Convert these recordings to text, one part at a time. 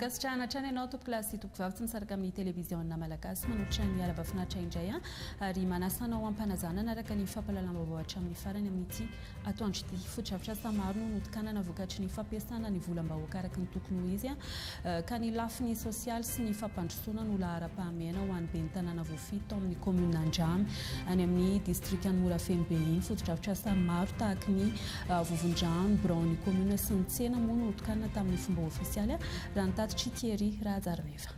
Ankasitrahana hatrany ianao tompokolahy sy tompokovavy tsy misaraka amin'ny televiziona malagasy manolotra ny arahaba finaritra indray ary manasa anao am-panajana hanaraka ny fampahalalam-baovao hatramin'ny farany amin'ity atoandro ity. Fotodrafitrasa maro no notokanana vokatry ny fampiasana ny volam-bahoaka araka ny tokony ho izy ka ny lafiny sosialy sy ny fampandrosoana no laharam-pahamehana ho an'ny ben'ny tanàna voafidy tao amin'ny kaominina Andramy any amin'ny distrikan'i Morafenobe iny. Fotodrafitrasa maro tahaky ny vovon-drano, biraon'ny kaominina sy ny tsena moa no notokanana tamin'ny fomba ofisialy raha ny tatitr'i Thierry Rahajarimeva.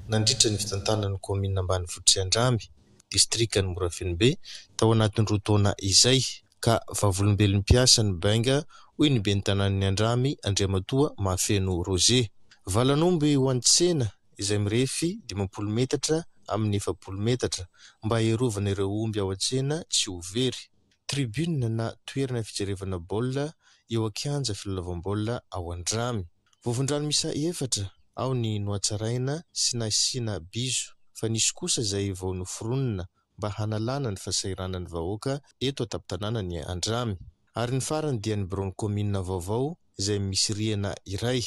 Nandritra ny fitantanan'ny kaominina ambanivohitr'i Andramy, distrikan'i Morafenobe, tao anatin'ny roa taona izay, ka vavolombelon'ny mpiasa ny bainga, hoy ny ben'ny tanànan'i Andramy, Andriamatoa Mahafeno Roger. Valan'omby ho an'ny tsena izay mirefy 50 metatra amin'ny 40 metatra mba hiarovana ireo omby ao an-tsena tsy ho very. Tribune na toerana fijerevana baolina eo an-kianja filalaovam-baolina ao Andramy. Vovon-drano miisa efatra ao ny nohatsaraina sy nasiana bizo fa nisy kosa izay vao noforonina mba hanalana ny fahasahiranan'ny vahoaka eto an-tampon-tanànan'i Andramy. Ary ny farany dia ny biraon'ny kaominina vaovao izay misy rihana iray.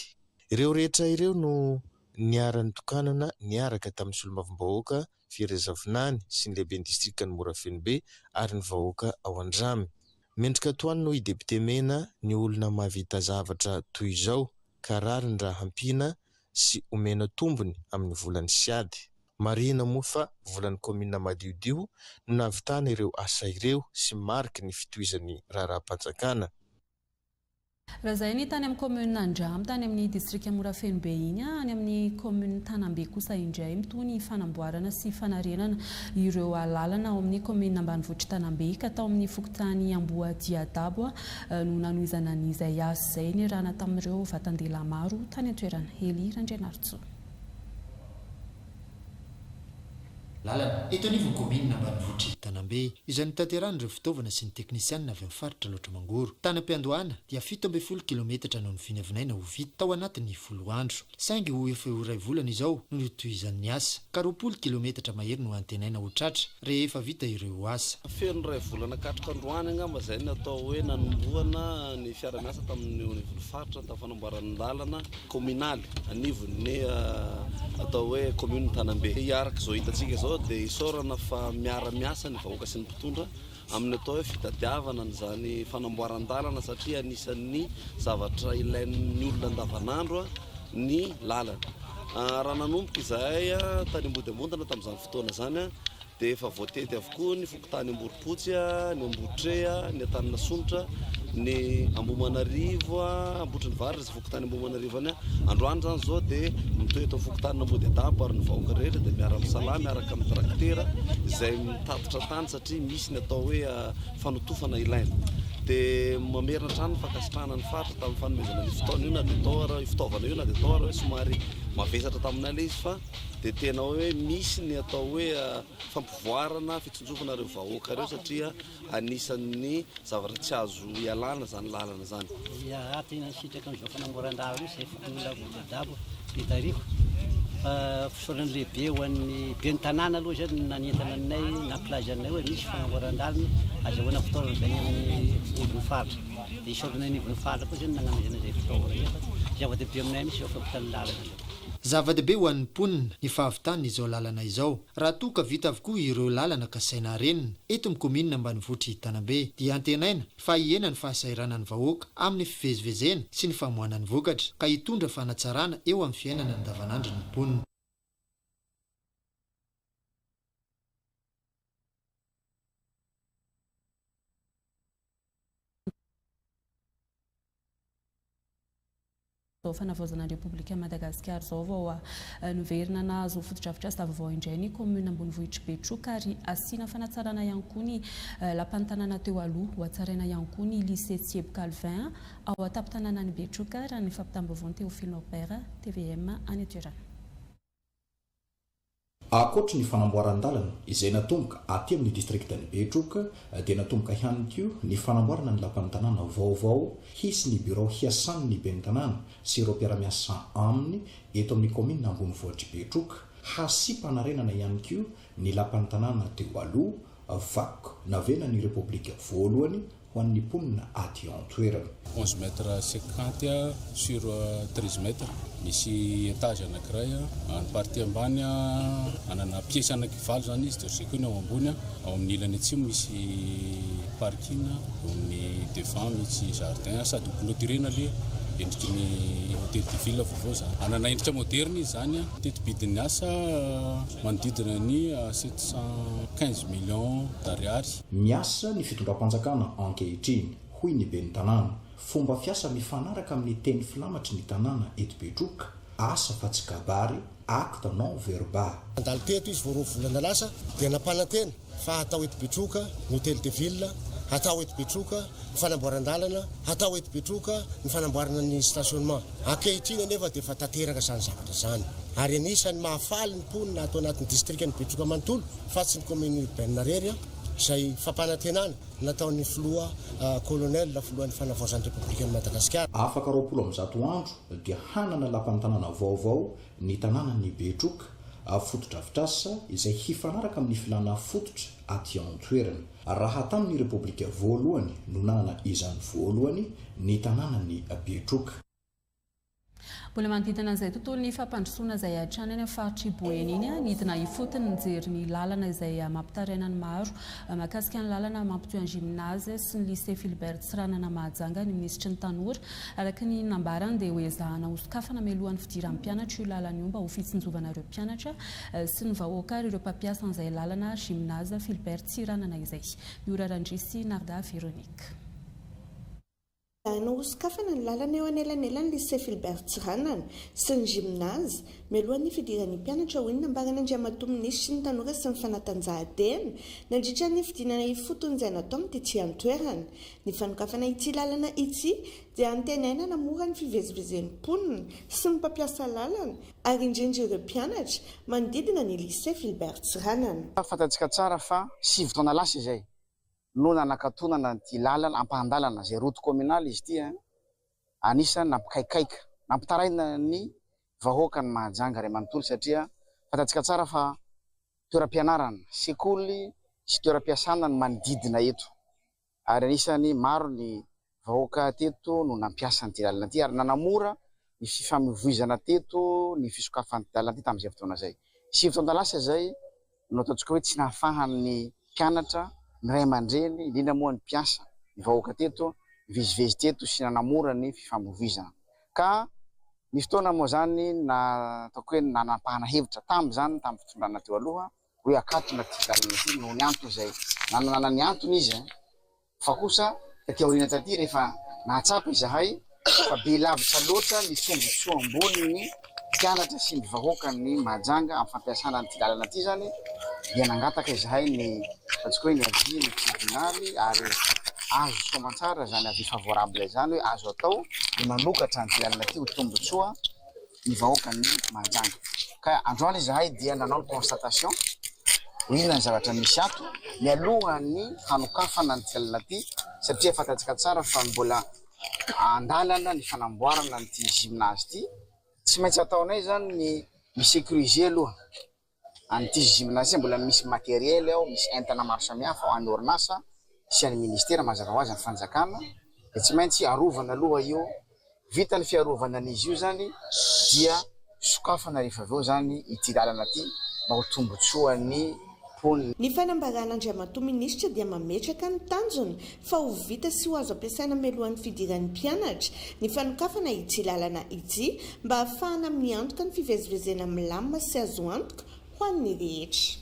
Ireo rehetra ireo no niara-nitokanana niaraka tamin'ny solombavambahoaka Firezavinany sy ny lehiben'ny distrikan'i Morafenobe ary ny vahoaka ao Andramy. Mendrika tohanina hoy Député Mena ny olona mahavita zavatra toy izao ka rariny raha hampiana sy omena tombony amin'ny volan'ny Siady. Marihina moa fa volan'ny kaominina madiodio no nahavitana ireo asa ireo sy mariky ny fitohizan'ny raharaham-panjakana. Raha izay ny tany amin'ny commune Andramy tany amin'ny distrika Morafenobe iny, any amin'ny commune Tanambe kosa indray mitohy ny fanamboarana sy fanarenana ireo lalana ao amin'ny commune ambanivohitr'i Tanambe ka tao amin'ny fokontany Ambohadiadabo no nanohizana an'izay asa izay niarahana tamin'ireo vatan-dehilahy maro tany an-toerana. Elie Randrianarintsoa. Lalana, eto anivon'ny kaominina ambanivohitr'i Tanambe, izay notanterahan'ireo fitaovana sy ny teknisianina avy amin'ny faritra Alaotra Mangoro. Tany am-piandohana dia 17 kilometatra no novinavinaina ho vita tao anatin'ny folo andro. Saingy ho efa ho iray volana izao no notohizan'ny asa, ka 20 kilometatra mahery no antenaina ho tratra rehefa vita ireo asa. Feno iray volana katroka androany angamba izay ny atao hoe nanombohana ny fiara-miasa tamin'ny eo anivon'ny faritra tamin'ny fanamboarana ny lalana. kaominaly anivon'ny atao hoe commune Tanambe. Araka izao hitantsika izao dia isaorana fa miara-miasa ny vahoaka sy ny mpitondra amin'ny atao hoe fitadiavana an'izany fanamboaran-dalana satria anisan'ny zavatra ilain'ny olona andavanandro ny lalana. Raha nanomboka izahay tany Ambodiambondana tamin'izany fotoana izany dia efa voatety avokoa ny fokontany Amborompotsy, ny Ambotrea, ny Antaninasonitra, ny Ambohimanarivo, Ambohitrinivaratra izay fokontany Ambohimanarivo any. Androany izany izao dia mitohy eto amin'ny fokontanin'Ambodiadabo ary ny vahoaka rehetra dia miara-misalahy miaraka amin'ny traktera izay mitatitra tany satria misy ny atao hoe fanotofana ilaina. Dia mamerina hatrany ny fankasitrahana ny faritra tamin'ny fanomezana an'io fitaona io na dia tao ara, io fitaovana io na dia tao ara hoe somary mavesatra taminay ilay izy fa dia tena hoe misy ny atao hoe fampivoarana, fitsinjovana ireo vahoaka ireo satria anisan'ny zavatra tsy azo ialana izany lalana izany. Ia, tena nisitraka an'izao fanamboaran-dalana io izay fokonolona Ambodidabo Betariko. Fa fisaorana lehibe ho an'ny ben'ny tanàna aloha izay no nanentana anay, nampilaza anay hoe misy fanamboaran-dalana azahoana fitaovana avy any amin'ny ivon'ny faritra. Dia isaorana ny ivon'ny faritra koa izay no nanomezana izay fitaovana izay fa zava-dehibe aminay mihitsy izao fampitan'ny lalana izao. Zava-dehibe ho an'ny mponina ny fahavitan' izao lalana izao. Raha toa ka vita avokoa ireo lalana kasaina harenina eto amin'ny kaominina ambanivohitr'i Tanabe dia antenaina fa hihena ny fahasahiranan'ny vahoaka amin'ny fivezivezena sy ny famoahana ny vokatra ka hitondra fanatsarana eo amin'ny fiainana andavanandron'ny mponina. Izao fanavaozana ny Repoblikan'i Madagasikara izao vao noverina nahazo fotodrafitrasa vaovao indray ny kaominina ambonivohitr'i Betroka ary asiana fanatsarana ihany koa ny lapan'ny tanàna teo aloha. Hohatsaraina ihany koa ny Lycée Tsiebo Calvin ao an-tampon-tanànan'i Betroka raha ny fampitam-baovaon'i Théophile Norbert, tvm, any an-toerana. Ankoatry ny fanamboaran-dalana izay natomboka aty amin'ny distriktan'i Betroka dia natomboka ihany koa ny fanamboarana ny lapan'ny tanàna vaovao hisy ny birao hiasan'ny ben'ny tanàna sy ireo mpiara-miasa aminy eto amin'ny kaominina ambonivohitr'i Betroka. Hasiam-panarenana ihany koa ny lapan'ny tanàna teo aloha, vakoka navelan'ny Repoblika voalohany. ho an'ny mponina aty an-toerana. 11 mètres 50 sur 13 mètres. Misy étage anankiray, ny partie ambany manana pièce anankivalo izany izy, dia ohatr'izay koa ny ao ambony. Ao amin'ny ilany atsimo misy parking, eo amin'ny devant misy jardin, sady ho clôturena ilay endriky ny hôtel de ville vaovao izany. Hanana endrika moderne izy izany. Teti-bidin'ny asa manodidina ny 715 millions d'ariary. Miasa ny fitondram-panjakana ankehitriny, hoy ny ben'ny tanàna. Fomba fiasa mifanaraka amin'ny teny filamatry ny tanàna eto Betroka, asa fa tsy kabary, acte non verba. Nandalo teto izy vao roa volana lasa dia nampanantena fa hatao eto Betroka ny Hotel de Ville, hatao eto Betroka ny fanamboaran-dalana, hatao eto Betroka ny fanamboarana ny stationnement. Ankehitriny anefa dia efa tanteraka izany zavatra izany ary anisan'ny mahafaly ny mponina ato anatin'ny distrikan'i Betroka manontolo fa tsy ny commune urbaine irery izay fampanantenana nataon'ny filoha colonel filohan'ny fanavaozan'ny Repoblikan'i Madagasikara. Afaka 120 andro dia hanana lapan'ny tanàna vaovao ny tanànan'i Betroka, fotodrafitrasa izay hifanaraka amin'ny filàna fototra aty an-toerana. Raha tamin'ny Repoblika voalohany no nanana izany voalohany ny tanànan'i Betroka. Mbola manodidina an'izay tontolon'ny fampandrosoana izay hatrany any amin'ny faritr'i Boeny iny, nidina ifotony nijery ny lalana izay mampitaraina ny maro mahakasika ny lalana mampitohy an'i Gymnase sy ny Lycée Philbert Tsiranana Mahajanga ny minisitry ny Tanora. Araka ny nambarany dia hoezahana hosokafana mialohan'ny fidiran'ny mpianatra io lalana io mba ho fitsinjovana ireo mpianatra sy ny vahoaka ary ireo mpampiasa an'izay lalana Gymnase Philbert Tsiranana izay. Miora Randria sy Narda Veronique. Ezahina hosokafana ny lalana eo anelanelan'ny Lycée Philbert Tsiranana sy ny Gymnase, mialohan'ny fidiran'ny mpianatra, hoy ny nambaran'Andriamatoa Minisitry ny Tanora sy ny Fanatanjahantena, nandritra ny fidinana ifotony izay nataony tety an-toerana. Ny fanokafana ity lalana ity dia antenaina hanamora ny fivezivezen'ny mponina sy ny mpampiasa lalana ary indrindra ireo mpianatra manodidina ny Lycée Philbert Tsiranana. Fantatsika tsara fa sivy taona lasa izay no nanakatonana an'ity lalana, ampahan-dalana, izay route communale izy ity, anisan'ny nampikaikaika, nampitaraina ny vahoakan'i Mahajanga iray manontolo satria fantatsika tsara fa toeram-pianarana, sekoly sy toeram-piasana ny manodidina eto ary anisan'ny maro ny vahoaka teto no nampiasa an'ity lalana ity ary nanamora ny fifamoivoizana teto ny fisokafan'ity lalana ity tamin'izay fotoana izay. Sivy taona lasa izay no ataontsika hoe tsy nahafahan'ny mpianatra, ny ray aman-dreny, indrindra moa ny mpiasa, ny vahoaka teto nivezivezy teto sy nanamora ny fifamoivoizana. Ka nisy fotoana moa izany na ataoko hoe nanampahana hevitra tamin'izany tamin'ny fitondrana teo aloha hoe akatona ity lalana ity noho ny antony izay nanana ny antony izy Fa kosa taty aoriana taty rehefa nahatsapa izahay fa be lavitra loatra ny tombotsoa ambonin'ny mpianatra sy ny vahoakan'i Mahajanga amin'ny fampiasana an'ity lalana ity izany dia nangataka izahay ny ataontsika hoe ny avis ny tribonaly ary azo soamantsara izany avis favorable izany hoe azo atao ny manokatra an'ity lalana ity ho tombotsoa ny vahoakan'i Mahajanga. Ka androany izahay dia nanao ny constatation hoe inona ny zavatra misy ato mialohan'ny hanokafana an'ity lalana ity satria fantatsika tsara fa mbola andalana ny fanamboarana an'ity gymnase ity. Tsy maintsy ataonay izany ny mi-sécuriser aloha An'ity gymnase ity mbola misy matériel ao, misy entana maro samihafa ao, an'ny orinasa sy an'ny ministera mazava ho azy ny fanjakana dia tsy maintsy arovana aloha io, vita ny fiarovana an'izy io zany dia sokafana rehefa avy eo zany ity lalana ity mba ho tombotsoan'ny mponina. Ny fanambaran'Andriamatoa Minisitra dia mametraka ny tanjona fa ho vita sy ho azo ampiasaina mialohan'ny fidiran'ny mpianatra ny fanokafana ity lalana ity mba hahafahana miantoka ny fivezivezena milamina sy azo antoka ho an'ny rehetra.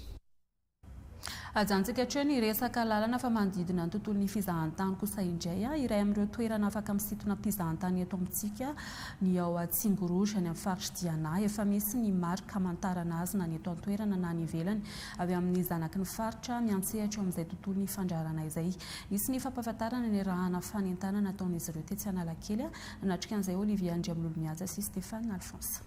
Ajanontsika hatreo ny resaka lalana fa manodidina ny tontolon'ny fizahantany kosa indray. Iray amin'ireo toerana afaka misintona mpizahantany eto amintsika ny ao Tsingoroge any amin'ny faritr'i Diana. Efa misy ny marika hamantarana azy na ny eto an-toerana na any ivelany avy amin'ny zanaky ny faritra miantsehatra eo amin'izay tontolon'ny fandraharana izay. Nisy ny fampahafantarana niarahana fanentanana nataon'izy ireo tetsy Analakely. Nanatrika an'izay Olivier Andriamilolomihaja sy Stéphane Alphonse.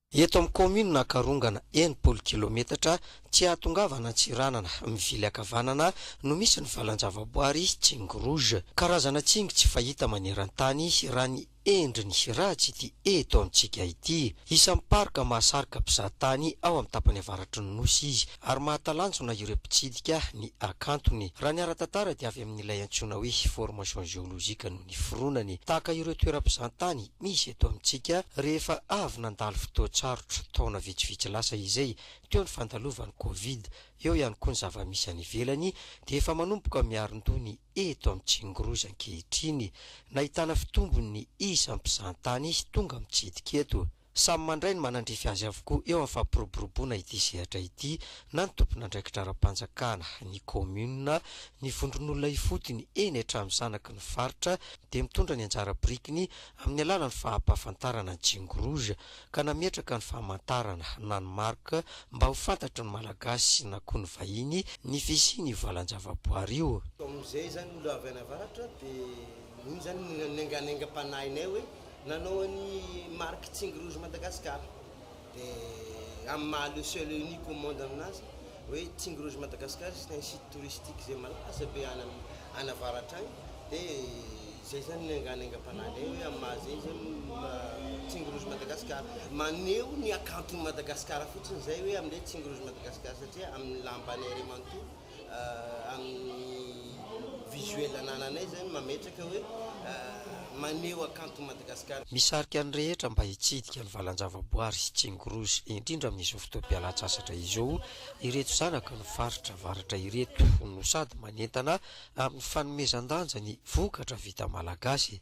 Eto amin'ny kaominina Ankarongana, 60 kilometatra tsy ahatongavana Antsiranana, mivily ankavanana no misy ny valan-javaboary Tsingy Rouge. Karazana tsingy tsy fahita maneran-tany raha ny. endriny raha tsy ity eto amintsika ity. Isan'ny parc mahasarika mpizahatany ao amin'ny tapany avaratry ny Nosy izy ary mahatalanjona ireo mpitsidika ny hakantony. Raha ny ara-tantara dia avy amin'ilay antsoina hoe formation géologique no niforonany. Tahaka ireo toeram-pizahantany misy eto amintsika rehefa avy nandalo fotoan-tsarotra taona vitsivitsy lasa izay, teo ny fandalovan'ny Covid, eo ihany koa ny zava-misy any ivelany dia efa manomboka miarin-doha ny eto amin'ny Tsingroza ankehitriny. Nahitana fitombony ny isan'ny mpizahantany tonga mitsidika eto. Samy mandray ny manandrify azy avokoa eo amin'ny fampiroboroboana ity sehatra ity na ny tompon'andraikitra ara-panjakana, ny kaominina, ny vondron'olona ifotony eny hatramin'ny zanaky ny faritra dia mitondra ny anjara birikiny amin'ny alalan'ny fahampahafantarana ny Tsingo Rouge ka nametraka ny famantarana na ny marque mba ho fantatry ny Malagasy na koa ny vahiny ny fisian'io valan-javaboary io. Amin'izay izany olona avy any avaratra dia iny izany no nianganengam-panahinay hoe Nanao an'i Marc Tsingy Rouge Madagascar dia amin'ny maha le seul et unique au monde aminazy hoe Tsingy Rouge Madagascar c'est un site touristique izay malaza be any any avaratra any dia izay zany ny anganengam-panahinay hoe amin'ny maha zay zany Tsingy Rouge Madagascar maneho ny hakanton'i Madagascar fotsiny izay hoe amin'ilay Tsingy Rouge Madagascar satria amin'ny lambanay iray manontolo Amin'ny visuel anananay zany mametraka hoe maneho hakanton'i Madagasikara. Misarika ny rehetra mba hitsidika ny valan-javaboary Tsingrozy indrindra amin'izao fotoam-pialan-tsasatra izao ireto zanaky ny faritra avaratra ireto no sady manentana amin'ny fanomezan-danja ny vokatra vita malagasy.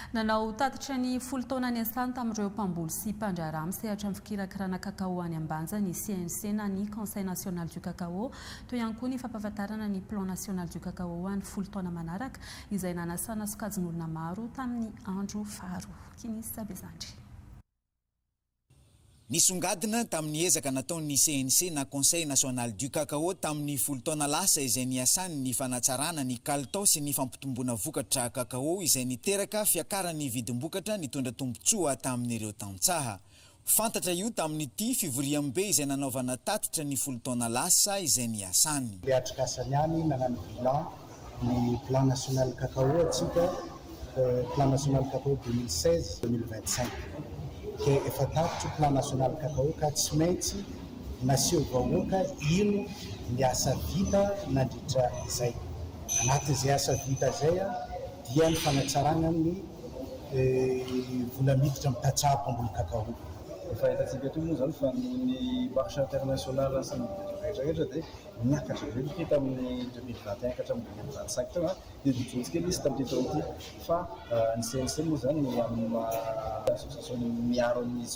Nanao tatitra ny folo taona niasany tamin'ireo mpamboly sy mpandraharaha misehatra amin'ny fikirakirana cacao any Ambanja ny CNC na ny Conseil National du Cacao. Teo ihany koa ny fampahafantarana ny Plan National du Cacao ho an'ny folo taona manaraka izay nanasana sokajin'olona maro tamin'ny andro faharoa. Kinisy Bezandry. Nisongadina tamin'ny ezaka nataon'ny CNC na Conseil National du Cacao tamin'ny folo taona lasa izay niasany ny fanatsarana ny kalitao sy ny fampitomboana vokatra cacao izay niteraka fiakaran'ny vidim-bokatra nitondra tombontsoa tamin'ireo tantsaha. Fantatra io tamin'ity fivoriambe izay nanaovana tatitra ny folo taona lasa izay niasany. Le atrikasany ihany nagnano bilan ny plan national cacao atsika plan national cacao 2016 2025 ke efa tapitry plan national cacao ka tsy maintsy naseho vahoaka ino ny asa vita nandritra izay. Anatin'izay asa vita zay dia ny fanatsaragna ny vola miditra amin'ny tantsaha mpamboly cacao. Efa hitantsika teo moa izany fa noho ny marché international sy ny rehetra rehetra dia niakatra be ny prix tamin'ny 2021 ka hatramin'ny 2025 teo dia nijotso kely izy tamin'ity taona ity fa ny CNC moa izany amin'ny maha association miaro ny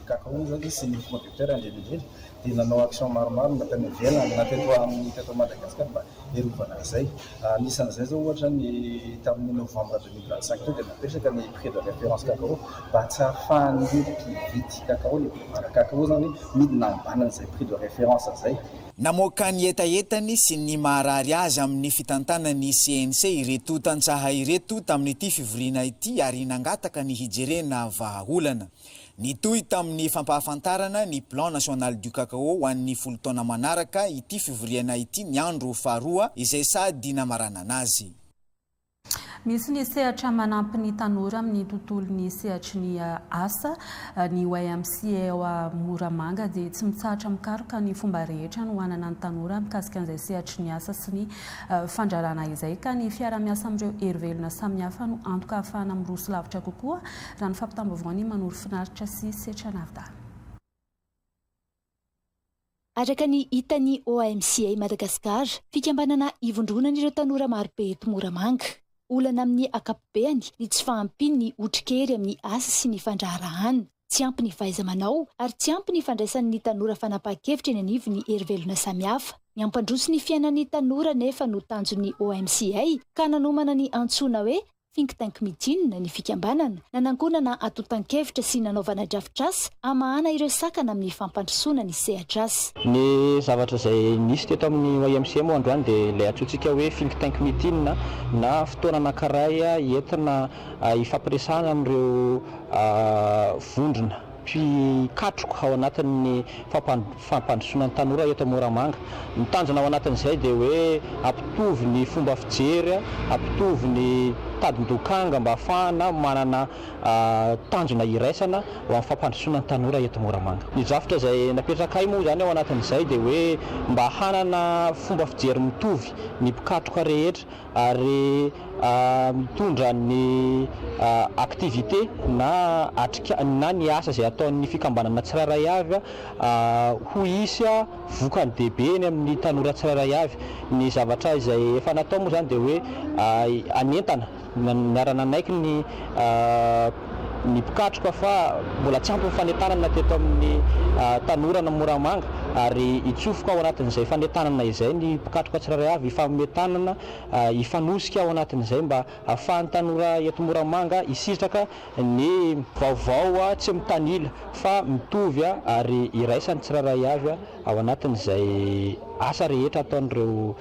cacao moa izany sy ny producteur indrindra indrindra dia nanao action maromaro na tany ivelany na teto amin'ny teto Madagasikara mba hiarovana an'izay. Anisan'izay izao ohatra ny tamin'ny novembre 2025 teo dia napetraka ny prix de référence cacao mba tsy hahafahan'ny mpividy cacao, ny mpivarotra cacao izany midina ambanin'izay prix de référence izay. Namoaka ny hetahetany sy ny maharary azy amin'ny fitantanan'ny CNC ireto tantsaha ireto tamin'ity fivoriana ity ary nangataka ny hijerena vahaolana. Nitohy tamin'ny fampahafantarana ny Plan National du Cacao ho an'ny folo taona manaraka ity fivoriana ity ny andro faharoa izay sady namaranana azy. Misy ny sehatra manampy ny tanora amin'ny tontolon'ny sehatry ny asa. Ny YMCA ao Moramanga dia tsy mitsahatra mikaroka ny fomba rehetra hanohanana ny tanora mikasika an'izay sehatry ny asa sy ny fandrarana izay ka ny fiarahamiasa amin'ireo hery velona samihafa no antoka ahafahana miroso lavitra kokoa raha ny fampitam-baovao ny Manoro Finaritra sy Setranarda. Araka ny hitan'ny OMCA Madagascar, fikambanana ivondronan'ireo tanora marobe eto Moramanga. Olana amin'ny ankapobeany ny tsy fahampian'ny otrikery amin'ny asa sy ny fandraharahana. Tsy ampy ny fahaiza-manao ary tsy ampy ny fandraisan'ny tanora fanapahan-kevitra eny anivon'ny herivelona samihafa. Ny hampandroso ny fiainan'ny tanora anefa no tanjon'ny OMCA ka nanomana ny antsoina hoe Think Tank Meeting ny fikambanana, nanangonana antontan-kevitra sy nanaovana drafitrasa hamahana ireo sakana amin'ny fampandrosoana ny sehatr'asa. Ny zavatra izay nisy teto amin'ny YMCA moa androany dia ilay antsointsika hoe Think Tank Meeting na fotoana anankiray entina hifampiresahana amin'ireo vondrona mpikatroka ao anatin'ny fampandrosoana ny tanora eto Moramanga. Ny tanjona ao anatin'izay dia hoe hampitovy ny fomba fijery, hampitovy ny tadin-dokanga mba hahafahana manana tanjona iraisana ho amin'ny fampandrosoana ny tanora eto Moramanga. Ny drafitra izay napetrakay moa izany ao anatin'izay dia hoe mba hanana fomba fijery mitovy ny mpikatroka rehetra ary mitondra ny activité na atrika na ny asa izay ataon'ny fikambanana tsirairay avy ho hisy vokany dehibe eny amin'ny tanora tsirairay avy. Ny zavatra izay efa natao moa izany dia hoe hanentana, niara-nanaiky ny ny mpikatroka fa mbola tsy ampy ny fanentanana teto amin'ny tanora na Moramanga ary hitsofoka ao anatin'izay fanentanana izay ny mpikatroka tsirairay avy hifanome tanana, hifanosika ao anatin'izay mba hahafahan'ny tanora eto Moramanga hisitraka ny vaovao tsy mitanila fa mitovy ary iraisan'ny tsirairay avy ao anatin'izay asa rehetra ataon'ireo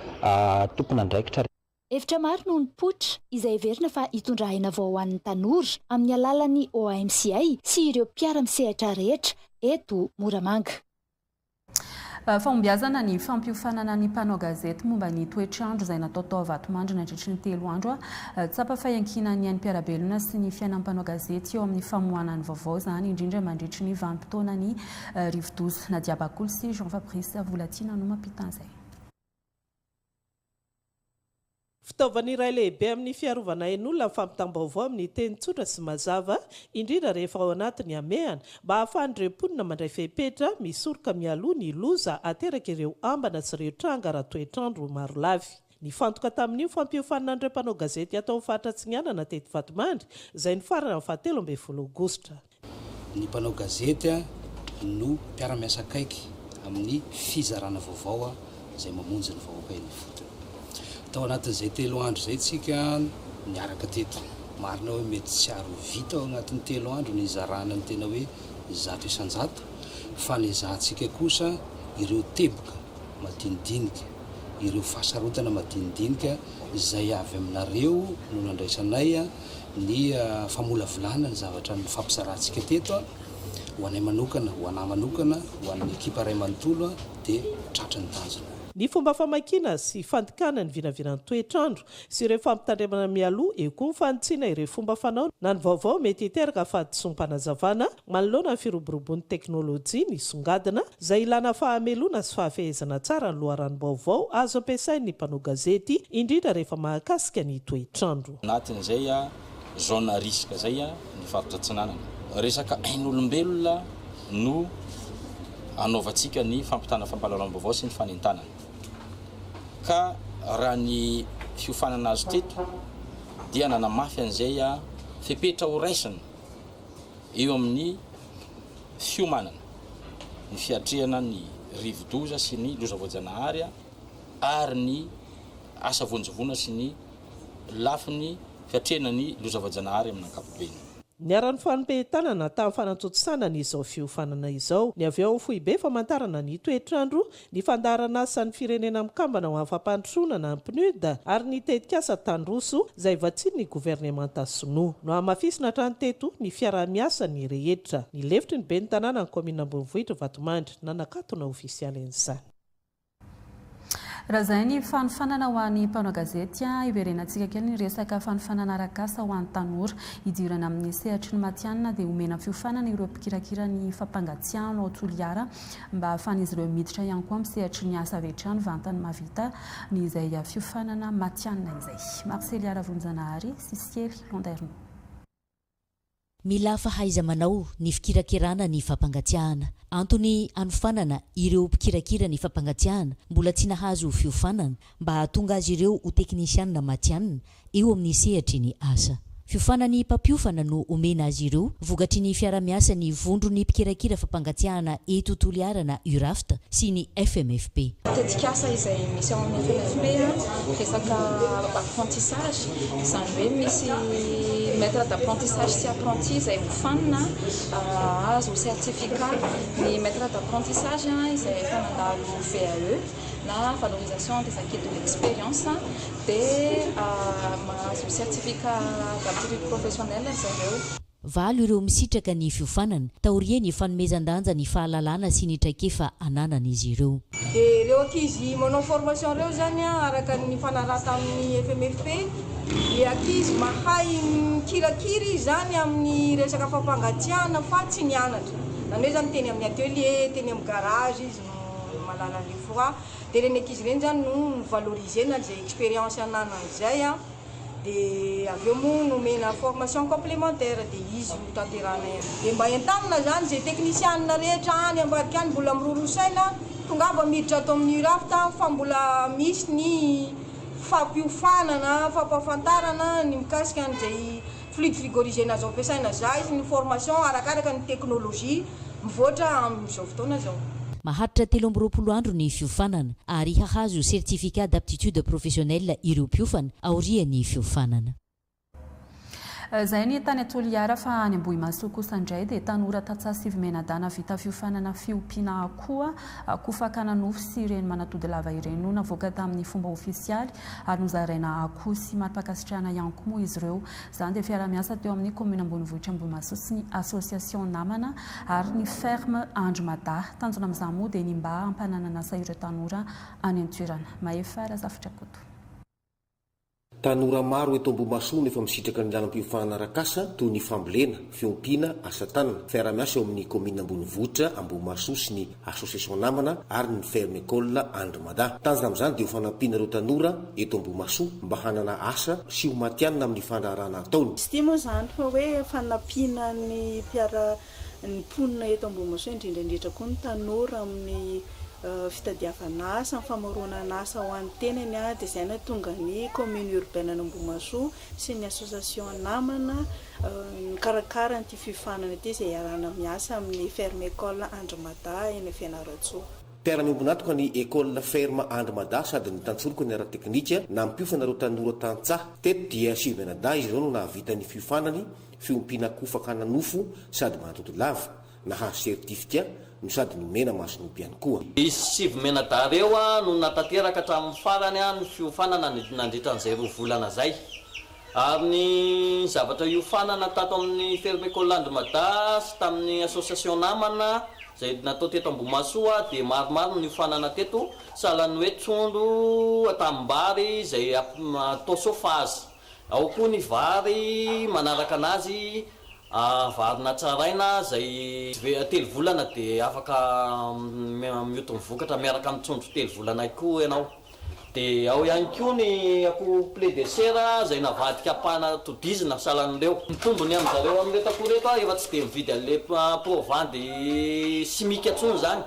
tompon'andraikitra. Hevitra maro no nipoitra, izay heverina fa hitondra aina vao ho an'ny tanora, amin'ny alalan'ny OAMCI sy ireo mpiara-misehatra rehetra eto Moramanga. Fahombiazana ny fampiofanana ny mpanao gazety momba ny toetr'andro izay natao tao Vatomandry nandritry ny telo andro. Tsapa fa iankinan'ny ain'ny mpiara-belona sy ny fiainan'ny mpanao gazety eo amin'ny famoahana ny vaovao izany, indrindra mandritry ny vanim-potoanan'ny rivodoza. Nadia Bakoly sy Jean Fabrice Volatiana no mampita an'izay. Fitaovana iray lehibe amin'ny fiarovana ain'olona ny fampitam-baovao amin'ny teny tsotra sy mazava, indrindra rehefa ao anatin'ny hamehana, mba hahafahan'ireo mponina mandray fepetra misoroka mialoha ny loza aterak'ireo ambana sy ireo tranga ara-toetr'andro marolafy. Nifantoka tamin'io fampiofanana an'ireo mpanao gazety ato amin'ny faritra Atsinanana teto Vatomandry, izay nifarana ny fahatelo ambin'ny folo aogositra. Ny mpanao gazety no mpiara-miasa akaiky amin'ny fizarana vaovao izay mamonjy ny vahoaka eny ifotony. Tao anatin'izay telo andro izay tsika niaraka teto. Marina hoe mety tsy ary ho vita ao anatin'ny telo andro ny hizarana ny tena hoe 100% fa nezahantsika kosa ireo teboka madinidinika, ireo fahasarotana madinidinika izay avy aminareo no nandraisanay ny famolavolana ny zavatra nifampizarantsika teto, ho anay manokana, ho anah manokana, ho an'ny ekipa iray manontolo dia tratra ny tanjona. Ny fomba famakiana sy fandikana ny vinavinan'ny toetr'andro sy ireo fampitandremana mialoha, eo koa ny fanitsiana ireo fomba fanao na ny vaovao mety hiteraka fahadisoam-panazavana manoloana ny firoborobon'ny teknolojia nisongadina, izay ilana fahamelona sy fahafehezana tsara ny loharanom-baovao azo ampiasain'ny mpanao gazety, indrindra rehefa mahakasika ny toetr'andro. Anatin'izay zone à risque izay ny faritra Atsinanana. Resaka ain'olombelona no anaovantsika ny fampitana fampahalalam-baovao sy ny fanentanana. Ka raha ny fiofanana azo teto dia nanamafy an'izay fepetra ho raisina eo amin'ny fiomanana ny fiatrehana ny rivodoza sy ny loza voajanahary ary ny asa voanjovoana sy ny lafiny fiatrehana ny loza voajanahary amin'ny ankapobeny. Niharan'ny fanompehitanana tamin'ny fanatontosana ny izao fiofanana izao ny avy ao amin'ny foibe famantarana ny toetr'andro, ny fandaharan'asan'ny firenena mikambana ho amin'ny fampandrosoana na PNUD ary ny tetikasa Tandroso izay vatsian'ny governemanta sinoa. Nohamafisina hatrany teto ny fiaraha-miasan'ny rehetra. Ny lefitry ny ben'ny tanàna ny kaominina ambonivohitra Vatomandry nanakatona ofisialy an'izany. Raha izay ny fanofanana ho an'ny mpanao gazety, hiverenantsika kely ny resaka fanofanana arak'asa ho an'ny tanora. Hidirana amin'ny sehatry ny matihanina dia omena fiofanana ireo mpikirakira ny fampangatsiahana ao Toliara mba hahafahan'izy ireo miditra ihany koa amin'ny sehatry ny asa avy hatrany vantany mahavita ny izay fiofanana matihanina izay. Marcelia Ravonjanahary sy Siely Landerneau. Mila fahaiza-manao ny fikirakirana ny fampangatsiahana. Antony hanofanana ireo mpikirakira ny fampangatsiahana mbola tsy nahazo fiofanana mba hahatonga azy ireo ho teknisianina matihanina eo amin'ny sehatry ny asa. Fiofanan'ny mpampiofana no omena azy ireo vokatry ny fiarahamiasan'ny vondron'ny mpikirakira fampangatsiahana eto Toliara na URAFT sy ny FMFP. Tetikasa izay misy ao amin'ny FMFP, resaka apprentissage, izany hoe misy maître d'apprentissage sy apprenti izay hofanina hahazo certificat. Ny maître d'apprentissage izay efa nandalo VAE na valorisation des acquis de l'expérience dia mahazo certificat d'aptitude professionnelle ry zareo. Valo ireo misitraka ny fiofanana, taorian'ny fanomezan-danja ny fahalalana sy ny traikefa ananan'izy ireo. Dia ireo ankizy manao formation ireo izany araka ny nifanaraha tamin'ny FMFP, ilay ankizy mahay mikirakira izy izany amin'ny resaka fampangatsiahana fa tsy nianatra. Izany hoe izany teny amin'ny atelier, teny amin'ny garage izy no mahalala an'ilay froid. Dia ireny ankizy ireny izany no ni-valoriser-na izay expérience ananany izay. Dia avy eo moa nomena formation complémentaire dia izy io tanterahanay an'io. Dia mba entanina izany izay teknisianina rehetra any ambadika any mbola miroroa saina, tongava miditra ato amin'ny URAFT fa mbola misy ny fampiofanana, fampahafantarana ny mikasika an'izay fluide frigorigène azo ampiasaina izay sy ny formation arakaraka ny technologie mivoatra amin'izao fotoana izao. Maharitra 23 andro ny fiofanana ary hahazo certificat d'aptitude professionnelle ireo mpiofana aorian'ny fiofanana. Izay ny tany Toliara fa any Ambohimahasoa kosa indray dia tanora tantsaha sivy mianadahy vita fiofanana fiompiana akoho, akoho fakana nofo sy ireny manatody lava ireny no navoaka tamin'ny fomba ofisialy ary nozaraina akoho sy mari-pankasitrahana ihany koa moa izy ireo. Izany dia fiaraha-miasa teo amin'ny kaominina ambonivohitra Ambohimahasoa sy ny Association Namana ary ny Ferme Andry Mada. Tanjona amin'izany moa dia ny mba hampananana asa ireo tanora any an-toerana. Mahefa Razafidrakoto. Tanora maro eto Ambohimahasoa no efa misitraka ny lalam-piofanana arak'asa toy ny fambolena, fiompiana, asa tanana. Fiaraha-miasa eo amin'ny kaominina ambonivohitra Ambohimahasoa sy ny Association Namana ary ny Ferme École Andry Mada. Tanjona amin'izany dia ho fanampiana ireo tanora eto Ambohimahasoa mba hanana asa sy ho matihanina amin'ny fandraharahana ataony. Izy ity moa izany fa hoe fanampiana ny mpiara ny mponina eto Ambohimahasoa indrindra indrindra koa ny tanora amin'ny fitadiavana asa, ny famoronana asa ho an'ny tenany dia izay no nahatonga ny commune urbaine an'Ambohimahasoa sy ny association Namana nikarakara an'ity fiofanana ity izay iarahana miasa amin'ny Ferme École Andry Mada eny Fianarantsoa. Mpiara-miombon'antoka ny École Ferme Andry Mada sady nitantsoroka ny ara-teknika nampiofana ireo tanora tantsaha. Teto dia sivy mianadahy izy ireo no nahavita ny fiofanany, fiompiana akoho fakana nofo sady manatody lava. Nahazo sertifika no sady nomena mason'omby ihany koa. Izy sivy mianadahy ireo no natanteraka hatramin'ny farany ny fiofanana nandritra an'izay roa volana izay. Ary ny zavatra iofanana tato amin'ny Ferme Ecole Andry Mada sy tamin'ny Association Namana izay natao teto Ambohimahasoa dia maromaro ny niofanana teto, sahalan'ny hoe trondro, tanimbary izay atao chauffage. Ao koa ny vary manaraka anazy, vary natsaraina izay telo volana dia afaka mioty ny vokatra miaraka amin'ny trondro telo volana koa ianao. Dia ao ihany koa ny akoho poulet de chair izay navadika ampanatodizina sahalan'ireo. Ny tombony amin'zareo amin'ireto akoho ireto efa tsy dia mividy an'ilay provandy simika intsony izany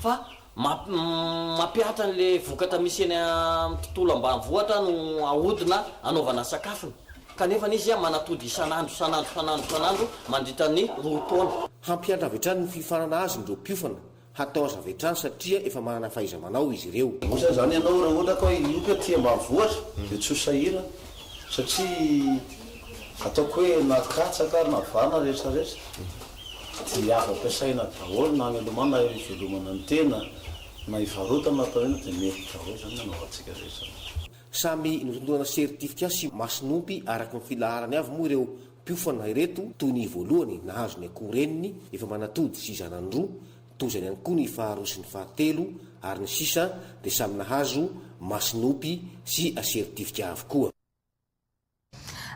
fa mampihatra an'ilay vokatra misy eny amin'ny tontolo ambanivohitra no ahodina anaovana sakafony. Kanefa izy manatody isan'andro isan'andro isan'andro isan'andro mandritra ny roa taona. Hampihatra avy hatrany ny fiofanana azony ireo mpiofana Hatao azy avy hatrany satria efa manana fahaiza-manao izy ireo. Osa zany ianao raha ohatra ka hoe hiompy aty ambanivohitra dia tsy ho sahirana satria ataoko hoe na katsaka ary na vary na rehetra rehetra dia azo ampiasaina daholo na hamelomana na hivelomana ny tena na hivarotana na atao inona dia mety daholo zany ny anaovantsika rehetra. Samy notolorana sertifika sy mason'ompy araka ny filaharany avy moa ireo mpiofana ireto toy ny voalohany nahazo ny akoho reniny efa manatody sy zanany roa, toy izany ihany koa ny faharoa sy ny fahatelo ary ny sisa dia samy nahazo mason'ompy sy sertifika avokoa.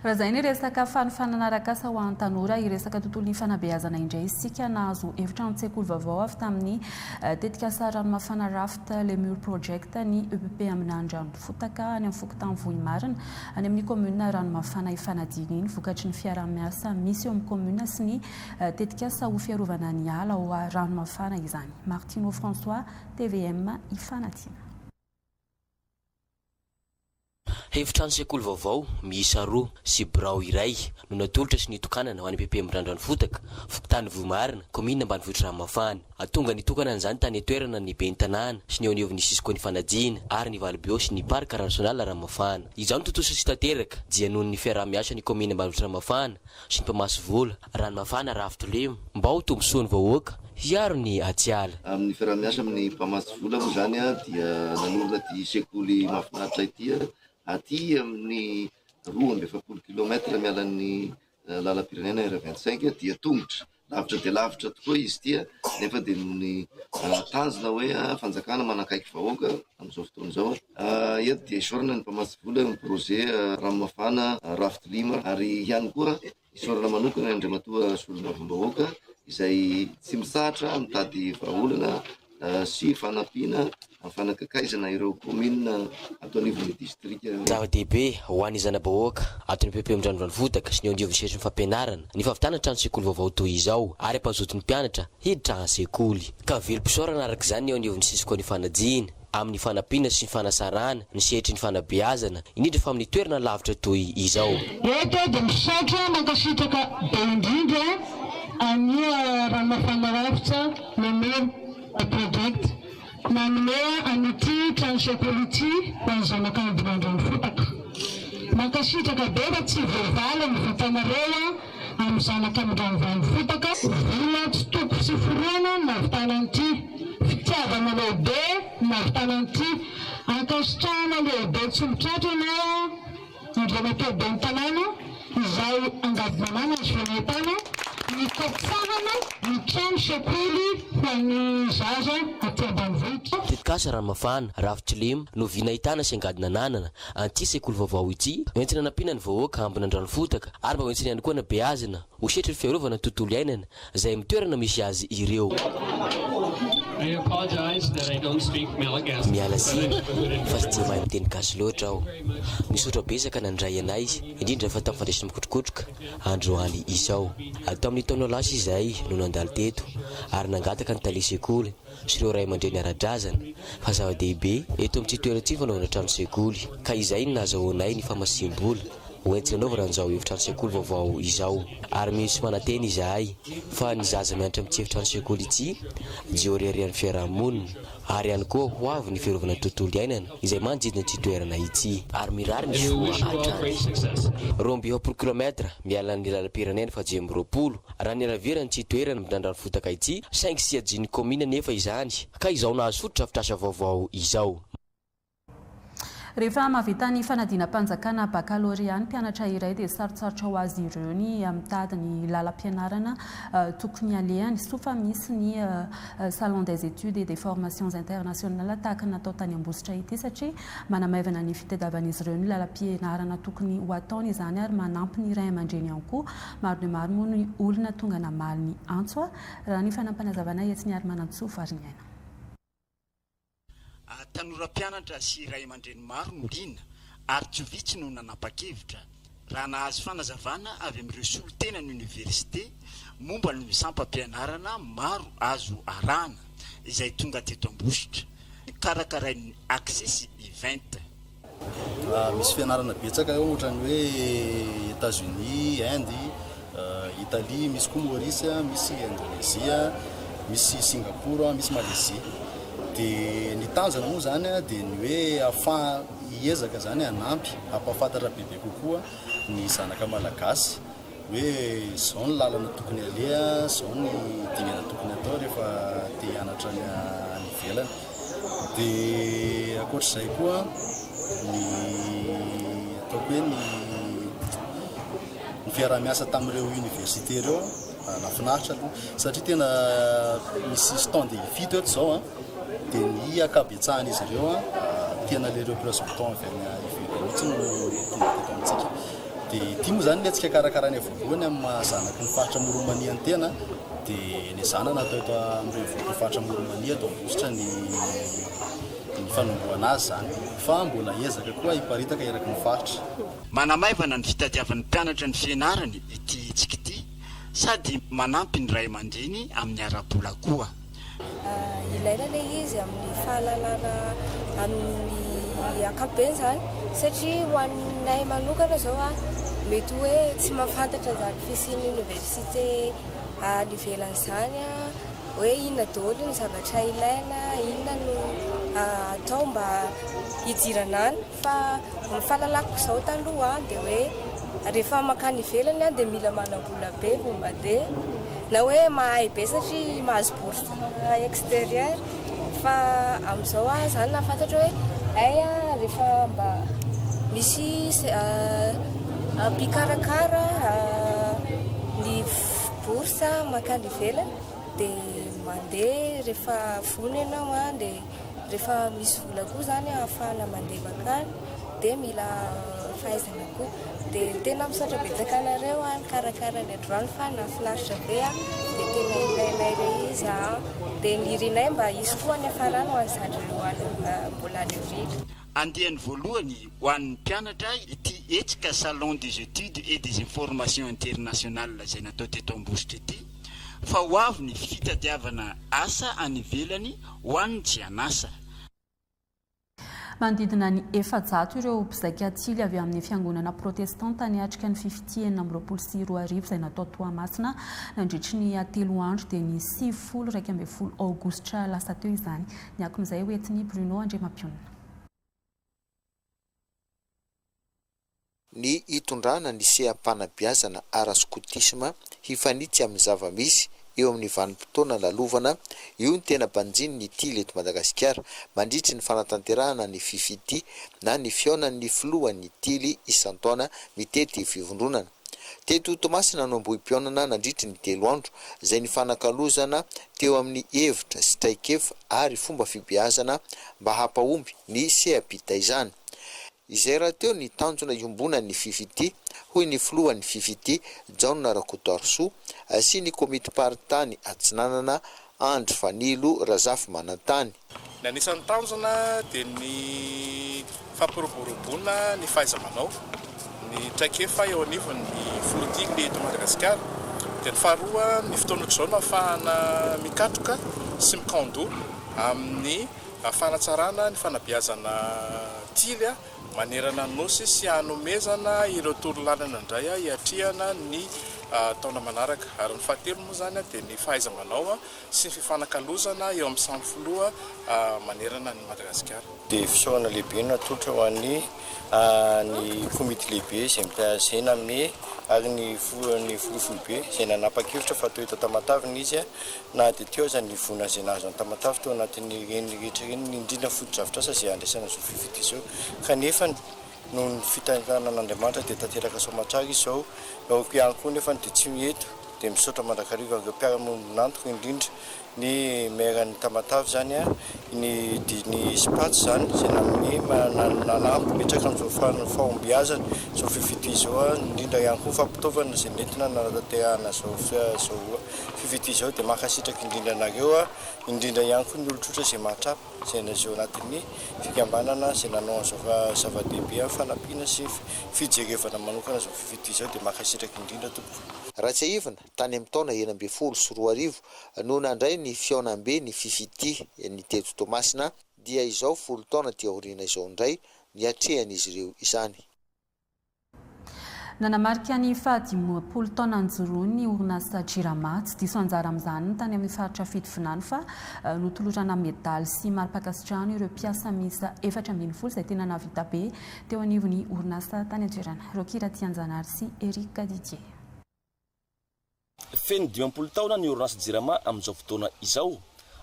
Raha izay ny resaka fanofanana arak'asa ho an'ny tanora, hiresaka tontolon'ny fanabeazana indray isika. Nahazo efitranon-tsekoly vaovao avy tamin'ny tetikasa Ranomafana Raft Lemur Project ny EPP Ambinandrano-Fotaka any amin'ny fokontany Vohimarina, any amin'ny kaominina Ranomafana Ifanadiana iny, vokatry ny fiaraha-miasa misy eo amin'ny kaominina sy ny tetikasa ho fiarovana ny ala ao Ranomafana izany. Martino François, tvm Ifanadiana. Efitrano sekoly vaovao miisa roa sy birao iray no natolotra sy nitokanana ho an'ny PPM Randranofotaka, fokontany Vohimarina, kaominina ambanivohitr'i Ranomafana. Tonga nitokana an'izany tany an-toerana ny ben'ny tanàna sy ny eo anivon'ny Cisco Nifanadiana ary ny Valbio sy ny Parc National Ranomafana. Izao no tontosa sy tanteraka dia noho ny fiaraha-miasa ny kaominina ambanivohitr'i Ranomafana sy ny mpamatsy vola, Ranomafana Raftolemo, mba ho tombontsoan'ny vahoaka hiaro ny atiala. Amin'ny fiaraha-miasa amin'ny mpamatsy vola moa izany dia nanorina ity sekoly mahafinaritra ity aty amin'ny 42 kilomètre miala ny lalam-pirenena R 25 dia tongotra. Lavitra dia lavitra tokoa izy ity nefa dia noho ny tanjona hoe fanjakana manakaiky vahoaka amin'izao fotoana izao. Eto dia isaorana ny mpamatsy vola ny projet Ranomafana Rafitilima ary ihany koa isaorana manokana Andriamatoa Solombavambahoaka izay tsy mitsahatra mitady vahaolana sy fanampiana amin'ny fanakakaizana ireo kaominina ato anivon'ny distrika. Zava-dehibe ho an'ny zana-bahoaka ato ny PP Midranodranovotaka sy ny eo anivon'ny sehatry ny fampianarana ny fahavitana trano sekoly vaovao toy izao ary hampazoto ny mpianatra hiditra an-sekoly. Ka velom-pisaorana araka izany ny eo anivon'ny Cisco ny fanajiana amin'ny fanampiana sy ny fanasarana ny sehatry ny fanabeazana, indrindra fa amin'ny toerana lavitra toy izao. Eto aho dia misaotra mankasitraka be indrindra an'i Ranomafana Rafitra Mamory Project nanome an'ity trano sekoly ity ho an'ny zanak'Ambinandranofotaka. Mankasitraka be fa tsy voavaly ny vitanareo amin'ny zanak'Ambindranofanofotaka. Vola tsy toko sy forohana no nahavitana an'ity. Fitiavana lehibe no nahavitana an'ity. Ankasitrahana lehibe tsy mitratra ianao Andriamatoa Ben'ny Tanàna izay angadimanana azo voaloham-pana ny katsahana ny trano sekoly ho an'ny zaza aty ambanivohitra. Tetikasa Ranomafana, Rafitr'Ilema, no vy nahitana sy angady nananana an'ity sekoly vaovao ity, hoentina hanampiana ny vahoaka ambina Andranofotaka ary mba hoentina ihany koa hanabeazina ho setrin'ny fiarovana ny tontolo iainana izay amin'ny toerana misy azy ireo. Miala tsiny fa tsy dia mahay miteny gasy loatra aho. Misaotra betsaka nandray anay, indrindra fa tamin'ny fandraisana mikotrokotroka androany izao. Tamin'ny taona lasa izahay no nandalo teto ary nangataka ny tale sekoly sy ireo ray aman-dreny ara-drazana fa zava-dehibe eto amin'ity toerana ity ny fanaovana trano sekoly ka izay no nahazahoanay ny famatsiam-bola ho entina anaovana an'izao efitrano sekoly vaovao izao ary mino sy manantena izahay fa ny zaza mianatra amin'ity efitrano sekoly ity dia ho reharehan'ny fiaraha-monina ary ihany koa ho avy ny fiarovana ny tontolo iainana izay manodidina ity toerana ity ary mirary ny soa hatrany. 42 kilometra miala ny lalam-pirenena faha-25 raha ny halaviran'ity toerana Ambinandrano-Fotaka ity saingy tsy adin'ny kaominina anefa izany ka izao nahazo fotodrafitrasa vaovao izao. Rehefa mahavita ny fanadinam-panjakana bakalorea ny mpianatra iray dia sarotsarotra ho azy ireo ny mitady ny lalam-pianarana tokony halehany. Soa fa misy ny Salon des études et des formations internationales tahaka ny natao tany Ambositra ity satria manamaivana ny fitadiavan'izy ireo ny lalam-pianarana tokony ho ataony izany ary manampy ny ray aman-dreny ihany koa. Maro dia maro moa ny olona tonga namaly ny antso raha ny fanampinazavana etsy Miarimanantsoa Variniaina. Tanora mpianatra sy ray aman-dreny maro no liana ary tsy vitsy no nanapa-kevitra raha nahazo fanazavana avy amin'ireo solontenan'ny oniversite momba ny sampam-pianarana maro azo arahana izay tonga teto Ambositra, karakarain'ny Access Event. Misy fianarana betsaka eo ohatran'ny hoe Etats Unis, Inde, Italie, misy koa Maurice, misy Indonesia, misy Singapour, misy Malaisie. Dia ny tanjona moa izany dia ny hoe ahafaha hiezaka izany hanampy hampahafantatra bebe kokoa ny zanaka malagasy hoe izao ny lalana tokony aleha, izao ny dingana tokony atao rehefa te hianatra any ivelany. Dia ankoatr'izay koa ny ataoko hoe ny ny fiaraha-miasa tamin'ireo université ireo nahafinaritra aloha satria tena misy stand fito eto izao an, dia ny ankabetsahan'izy ireo an tena ilay représentant avy any ivelany mihitsy no tonga teto amintsika. Dia ity moa izany ny hetsika karakarainay voalohany amin'ny maha zanaky ny faritra Amoron'i Mania ny tena dia nezahana natao eto amin'ny renivohitr'ny faritra Amoron'i Mania eto Ambositra ny ny fanombohana azy izany fa mbola ezaka koa hiparitaka eraky ny faritra. Manamaivana ny fitadiavan'ny mpianatra ny fianarany ity hetsika ity sady manampy ny ray aman-dreny amin'ny ara-bola koa. Ilaina ilay izy amin'ny fahalalana amin'ny ankapobeny izany satria ho anay manokana izao a, mety hoe tsy mahafantatra izany fisian'ny oniversite any ivelany izany a, hoe inona daholo ny zavatra ilaina, inona no atao mba hidirana any. Fa ny fahalalako izao taloha dia hoe rehefa mankany ivelany dia mila manam-bola be vao mandeha na hoe mahay be satria mahazo bourse extérieur fa amin'izao aho izany nahafantatra hoe hay rehefa mba misy mpikarakara. bourse mankany ivelany dia mandeha rehefa vonona ianao dia rehefa misy vola koa izany ahafahana mandeha mankany dia mila fahaizana koa. Dia tena misaotra betsaka anareo nikarakara ny androany fa nahafinaritra be dia tena ilainay ilay izy dia nirinay mba hisy koa any hafarana ho an'ny zandrinay ho any mbola any aoriana. Andiany voalohany ho an'ny mpianatra ity hetsika Salon des études et des informations internationales izay natao teto Ambositra ity fa ho avy ny fitadiavana asa any ivelany ho an'ny tsy an'asa. Manodidina ny 400 ireo mpizaika tily avy amin'ny fiangonana protestanta niatrika ny Fifitia 2026 izay natao Toamasina nandritry ny telo andro dia ny 90 11 aogositra lasa teo izany. Ny akon'izay hoentin'i Bruno Andriamampionona. Ny hitondrana ny seha-panabeazana ara-skotisma hifanitsy amin'ny zava-misy eo amin'ny vanim-potoana lalovana, io no tena banjinin'ny Tily eto Madagasikara mandritry ny fanatanterahana ny Fifiti na ny fihaonan'ny filohan'ny Tily isan-taona mitety fivondronana. Teto Toamasina no Ambohipihaonana nandritry ny telo andro, izay nifanakalozana teo amin'ny hevitra sy traikefa ary fomba fibeazana mba hampahomby ny seha-pitaizana. Izay rahateo ny tanjona iombonan'ny Fifiti, hoy ny filohan'ny Fifiti, Jaona Rakotoarisoa, sy ny komitim-paritany Atsinanana, Andry Fanilo Razafimanantany. Ny anisan'ny tanjona dia ny fampiroboroboana ny fahaiza-manao, ny traikefa eo anivon'ny filoha eto Madagasikara. Dia ny faharoa, ny fotoana ohatr'izao no ahafahana mikatroka sy mikaon-doha amin'ny fanatsarana ny fanabeazana tily manerana ny Nosy sy hanomezana ireo torolalana indray hiatrehana ny taona manaraka. Ary ny fahatelo moa izany dia ny fahaiza-manao sy ny fifanakalozana eo amin'ny samy filoha manerana an'i Madagasikara. Dia fisaorana lehibe no atolotra ho an'ny ny komity lehibe izay izay nanome ary ny ny filoha foibe izay nanapa-kevitra fa atao eto Tamatave ny izy na dia teo aza ny voina izay nahazo an'i Tamatave tao anatin'ireny rehetra ireny, indrindra ny fotodrafitrasa izay handraisana izao fifidiana izao, kanefa noho ny fitantanan'Andriamanitra dia tanteraka soamatsara izy izao, eo ihany koa nefa dia tsy eto dia misaotra mandrakariva an'ireo mpiara-miombon'antoka indrindra ny maire an'i Tamatave izany, ny ny Spatz izany izay nanome nanampy betsaka amin'izao fahombiazana izao fifidiana izao, indrindra ihany koa fampitaovana izay nentina nanatanterahana izao izao Fifidia izao dia mankasitraka indrindra anareo aho, indrindra ihany koa ny olon-tsotra izay mahatrapa izay naseho anatin'ny fikambanana izay nanao an'izao zava-dehibe amin'ny fanampiana sy fijerevana manokana izao fifidia izao dia mankasitraka indrindra tompoko. Raha tsiahivina, tany amin'ny taona 2016 no nandray ny fihaonambe ny Fifitia ny teto Toamasina, dia izao folo taona aty aoriana izao indray niatrehan'izy ireo izany. Nanamarika ny fahadimampolo taona nijoroany ny orinasa Jirama. Tsy diso anjara amin'izany ny tany amin'ny faritra Fitovinany fa notolorana medaly sy mari-pankasitrahana ireo mpiasa miisa 14 izay tena nahavita be teo anivon'ny orinasa tany an-toerana. Rocky Ratianjanahary sy Eric Didier. Feno 50 taona ny orinasa Jirama amin'izao fotoana izao.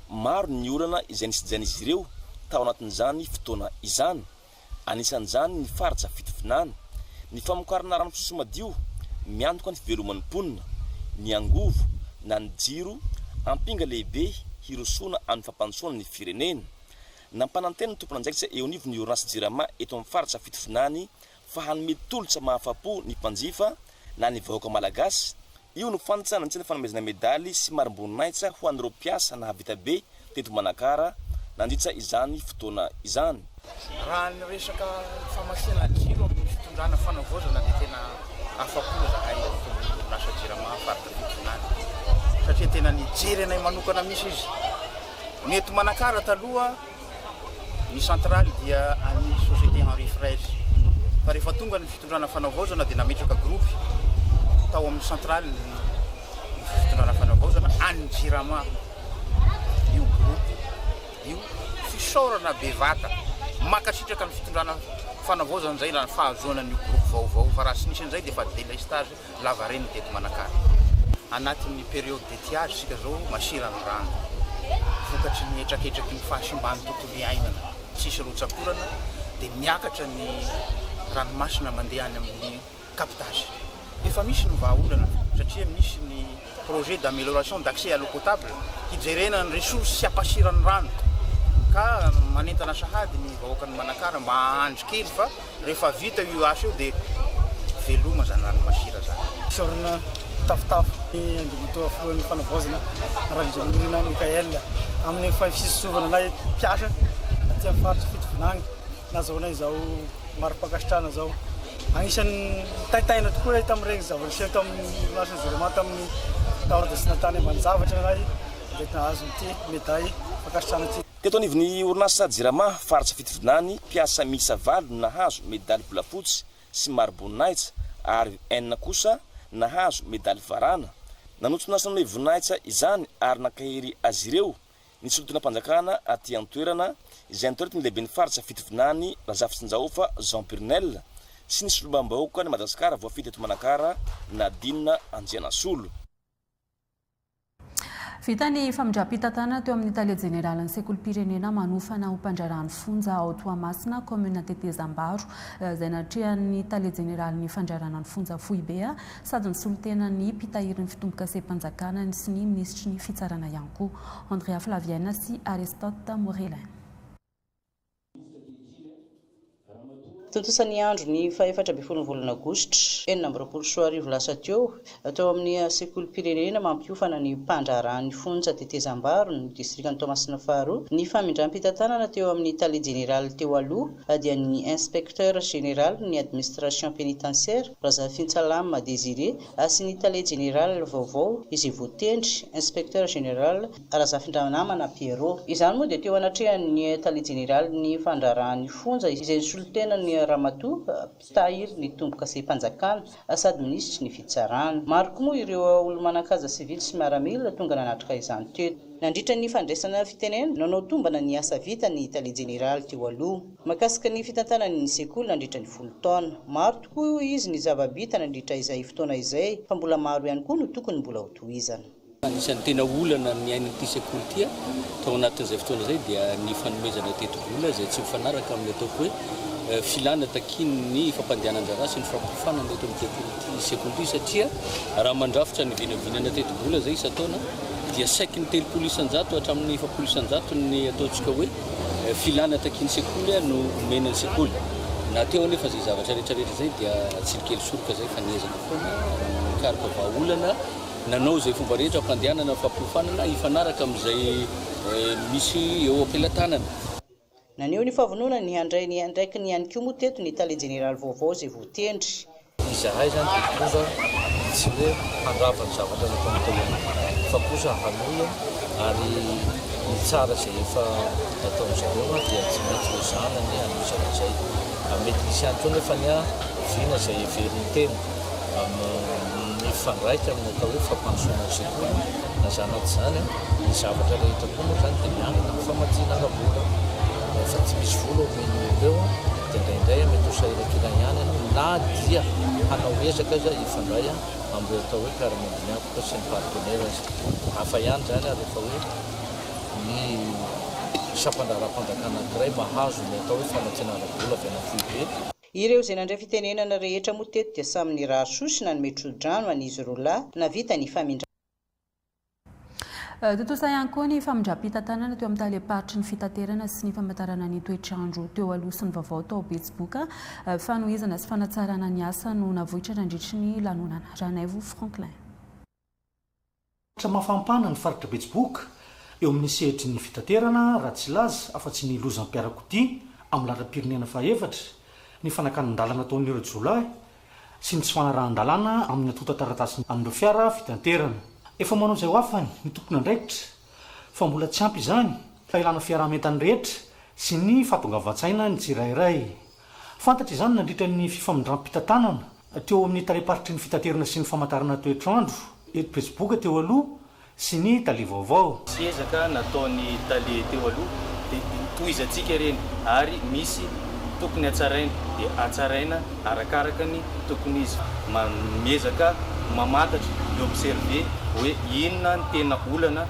Maro ny olana izay nisidian'izy ireo tao anatin'izany fotoana izany. Anisan'izany ny faritra Fitovinany. Ny famokarana rano fisotro madio miantoka ny fiveloman'ny mponina. Ny angovo na ny jiro, ampinga lehibe hirosoana amin'ny fampandrosoana ny firenena. Nampanantena ny tompon'andraikitra eo anivon'ny orinasa Jirama eto amin'ny faritra Fitovinany fa hanome tolotra mahafa-po ny mpanjifa na ny vahoaka malagasy, io no fantatra nandritra ny fanomezana medaly sy marim-boninahitra ho an'ireo mpiasa nahavita be teto Manakara nandritra izany fotoana izany. Raha ny resaka famatsiana jiro amin'ny fitondrana fanavaozana dia tena afa-po izahay eto amin'ny orinasa Jirama faritra Fitovinany satria tena nijery anay manokana mihitsy izy. Ny eto Manakara taloha Ny centrale dia an'ny société Henri Fraise. Fa rehefa tonga ny fitondrana fanavaozana dia nametraka groupe tao amin'ny centrale ny fitondrana fanavaozana an'ny Jirama io groupe io. Fisaorana bevata. Mankasitraka ny fitondrana fanavaozana izay raha ny fahazoana an'io groupe vaovao fa raha tsy nisy an'izay dia efa délestage lavareny teto Manakara. Anatin'ny période d'étiage isika zao, masira ny rano. Vokatry ny hetraketraky ny fahasimban'ny tontolo iainana, tsisy rotsakorana dia miakatra ny ranomasina mandeha any amin'ny captage. Efa misy ny vahaolana satria misy ny projet d'amélioration d'accès à l'eau potable hijerena ny ressources sy hampasira ny rano ka manentana sahady ny vahoakan'i Manakara mba hahandry kely fa rehefa vita io asa io dia veloma zany rano masira zany. Isaorana tafotafo ny Andriamatoa Filohan'ny Fanavaozana Randrianirina Mickaël amin'ny fisisovana anay mpiasa aty amin'ny faritra Fitovinagny nahazahoana izao mari-pankasitrahana izao. Anisan'ny nitaintaina tokoa izahay tamin'ireny zava-niseho tamin'ny orinasan'ny Jirama tamin'ny taoradasina tany ambanin-javatra izahay dia nahazo ity medaille fankasitrahana ity. Teto anivon'ny orinasa Jirama, faritra Fitovinany, mpiasa miisa valo no nahazo medaly volafotsy sy mari-boninahitra ary enina kosa nahazo medaly varana. Nanotrona sy nanome voninahitra izany ary nankahery azy ireo ny solontenam-panjakana aty an-toerana izay notoritin'ny lehiben'ny faritra Fitovinany Razafintsinjahofa Jean Purnel sy ny solombavambahoakan'i Madagasikara voafidy eto Manakara Nadine Andrianasolo. Vita ny famindram-pitantanana teo amin'ny tale jeneralin'ny sekolim-pirenena manofana ho mpandraharaha ny fonja ao Toamasina, kaominina Tetezambaro, izay natrehan'ny tale jeneralin'ny fandraharahana ny fonja foibe sady nisolo tena ny mpitahiry ny fitombokasem-panjakana sy ny minisitry ny fitsarana ihany koa, Andrea Flavienne sy Aristote Morelin. Tontosa ny andron'ny faha-14 volana aogositra 2026 lasa teo, tao amin'ny sekolim-pirenena mampiofana ny mpandraharahan'ny fonja Tetezambaro, ny distrikan'i Toamasina faharoa, ny famindram-pitantanana teo amin'ny tale jeneraly teo aloha dia ny Inspecteur général ny administration pénitentiaire, Razafintsalama Désiré, sy ny tale jeneraly vaovao izay voatendry, Inspecteur général Razafindranamana Pierrot. Izany moa dia teo anatrehan'ny tale jeneralin'ny fandraharahan'ny fonja izay nisolo tena ny ramatoa mpitahiry ny tombokasem-panjakana sady minisitry ny fitsarana. Maro koa moa ireo olo-manan-kaja sivily sy miaramila tonga nanatrika izany teto. Nandritra ny fandraisana fitenenana, nanao tombana ny asa vita ny tale jeneraly teo aloha mahakasika ny fitantanany ny sekoly nandritra ny folo taona. Maro tokoa hoy izy ny zava-bita nandritra izay fotoana izay fa mbola maro ihany koa no tokony mbola hotohizana. Anisan'ny tena olana niainan'ity sekoly ity tao anatin'izay fotoana izay dia ny fanomezana tetibola izay tsy mifanaraka amin'ny ataoko hoe filana takian'ny fampandehanan-draharaha sy ny fampiofanana eto amin'ity sekoly ity satria raha mandrafitra ny vinavinana tetibola izay isan-taona dia saiky ny 30% hatramin'ny 40% ny ataontsika hoe filana takian'ny sekoly no omena ny sekoly. Na teo anefa izay zavatra rehetrarehetra izay dia tsy nikely soroka izay fa niezaka foana nikaroka vahaolana. Nanao izay fomba rehetra hampandehanana ny fampiofanana hifanaraka amin'izay misy eo am-pelatanana. Naneho ny fahavononany ny handray ny andraikiny ihany koa moa teto ny tale jeneraly vaovao izay voatendry. Izahay izany dia tonga tsy hoe handrava ny zavatra nataony teo aloha fa kosa hanohy ary ny tsara izay efa nataon-dry zareo dia tsy maintsy hoezahana ny hanohizana izay. Mety misy ihany koa anefa ny vina izay heverin'ny tena. Mifandraika amin'ny atao hoe fampandrosoana ny sekoly na izany na tsy izany, ny zavatra rehetra koa moa izany dia miankina amin'ny famatsiana ara-bola. Rehefa tsy misy vola omen'ny olona eo dia indraindray mety ho sahirankirana ihany ianao na dia hanao ezaka aza hifandray amin'ireo atao hoe mpiara-miombon'antoka sy ny partenaires aza. Hafa ihany izany ary rehefa hoe ny sampan-draharaham-panjakana anankiray mahazo ny atao hoe famatsiana ara-bola avy any amin'ny foibe. Ireo izay nandray fitenenana rehetra moa teto dia samy nirary soa sy nanome tso-drano an'izy roa lahy nahavita ny famindram. Tontosa ihany koa ny famindram-pitantanana teo amin'ny talem-paritry ny fitaterana sy ny famantarana ny toetr'andro teo aloha sy ny vaovao tao Betsiboka. Fanohizana sy fanatsarana ny asa no navoitra nandritry ny lanonana. Ranaivo Franklin. Faritra mafampana ny faritra Betsiboka eo amin'ny sehatry ny fitaterana raha tsy hilaza afa-tsy ny lozam-piarakodia amin'ny lalam-pirenena fahaefatra, ny fanakanan-dalana ataon'ireo jiolahy sy ny tsy fanarahan-dalàna amin'ny antontan-taratasy amin'ireo fiara fitanterana. Efa manao izay ho afany ny tompon'andraikitra fa mbola tsy ampy izany fa ilana fiaraha-mientan'ny rehetra sy ny fahatongavan-tsaina ny tsirairay. Fantatra izany nandritra ny fifamindram-pitantanana teo amin'ny talem-paritry ny fitaterana sy ny famantarana toetr'andro eto Betsiboka teo aloha sy ny tale vaovao. Nisy ezaka nataon'ny tale teo aloha dia tohizantsika ireny ary misy tokony hatsaraina dia hatsaraina arakaraka ny tokony izy. Miezaka mamantatra, mi-observer hoe inona ny tena olana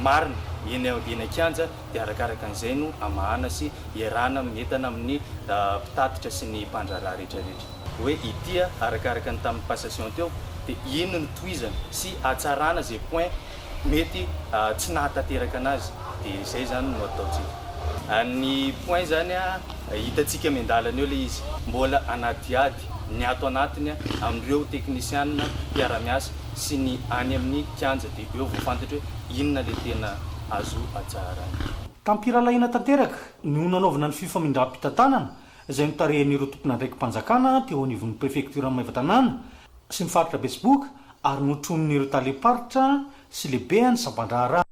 marina eny eny an-kianja dia arakaraka an'izay no hamahana sy iarahana mientana amin'ny mpitatitra sy ny mpandraharaha rehetra rehetra. Hoe ity arakaraka ny tamin'ny passation teo dia iny no tohizana sy hatsarana izay point mety tsy nahatanteraka anazy dia izay izany no ataontsika. Ny point izany hitantsika miandalana eo ilay izy, mbola hanadihady ny ato anatiny amin'ireo teknisianina mpiara-miasa sy ny any amin'ny kianja dia eo vao fantatra hoe inona ilay tena azo hatsaraina. Tam-pirahalahiana tanteraka no nanaovana ny fifamindram-pitantanana izay notarihan'ireo tompon'andraiki-panjakana teo anivon'ny prefektioran'i Maevatanàna sy ny faritra Betsiboka ary notronin'ireo talem-paritra sy lehibean'ny sampan-draharaha.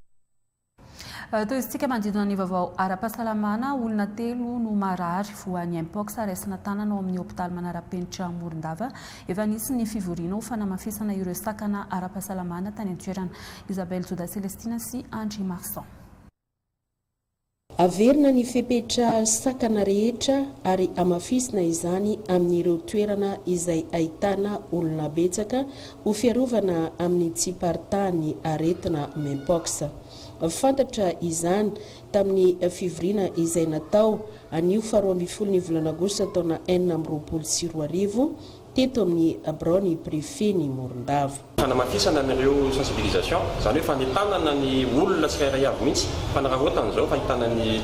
Tohizintsika manodidina ny vaovao ara-pahasalamana, olona telo no marary voan'ny Mpox raisina tanana ao amin'ny hopitaly manara-penitra Morondava. Efa nisy ny fivoriana ho fanamafisana ireo sakana ara-pahasalamana tany an-toerana. Isabelle Joda Celestina sy Andry Marsan. Averina ny fepetra sakana rehetra ary hamafisina izany amin'ireo toerana izay ahitana olona betsaka ho fiarovana amin'ny tsy hiparitahan'ny aretina Mpox. Fantatra izany tamin'ny fivoriana izay natao anio faharoa ambin'ny folo ny volana aogositra taona 2026 teto amin'ny biraon'ny prefet-n'i Morondava. Fanamafisana an'ireo sensibilisation, izany hoe fanentanana ny olona tsirairay avy mihitsy, fanararaotana izao fahitana ny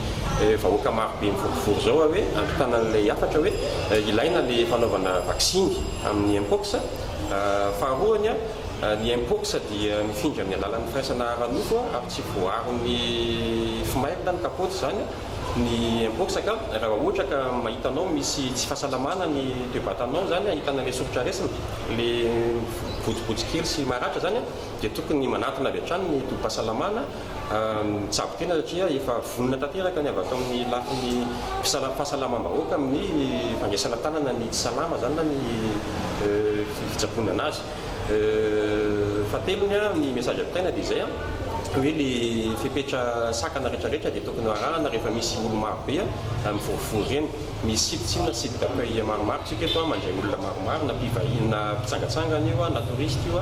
vahoaka maro be mivorivory izao hoe ampitana an'ilay hafatra hoe ilaina ilay fanaovana vaksiny amin'ny mpox. Faharoany, ny mpox dia mifindra amin'ny alalan'ny firaisana ara-nofo ary tsy voaaron'ny fimailo na ny kapoty izany. Ny mpox ka raha ohatra ka mahita anao misy tsy fahasalamana ny toe-batanao zany ahitana le soritr'aretina, le botsibotsy kely sy maratra zany dia tokony manatona avy hatrany ny tobim-pahasalamana mitsabo tena satria efa vonona tanteraka ny avy ato amin'ny lafiny fahasalamam-bahoaka amin'ny fandraisana tanana ny tsy salama zany na ny fitsaboana anazy. Fahatelony, ny message ampitaina dia izay hoe le fepetra sakana rehetra rehetra dia tokony ho arahana rehefa misy olo maro be mivorivory ireny. Misy site tsinona site d'accueil maromaro tsika eto mandray olona maromaro na mpivahiny na mpitsangatsangana io na touriste io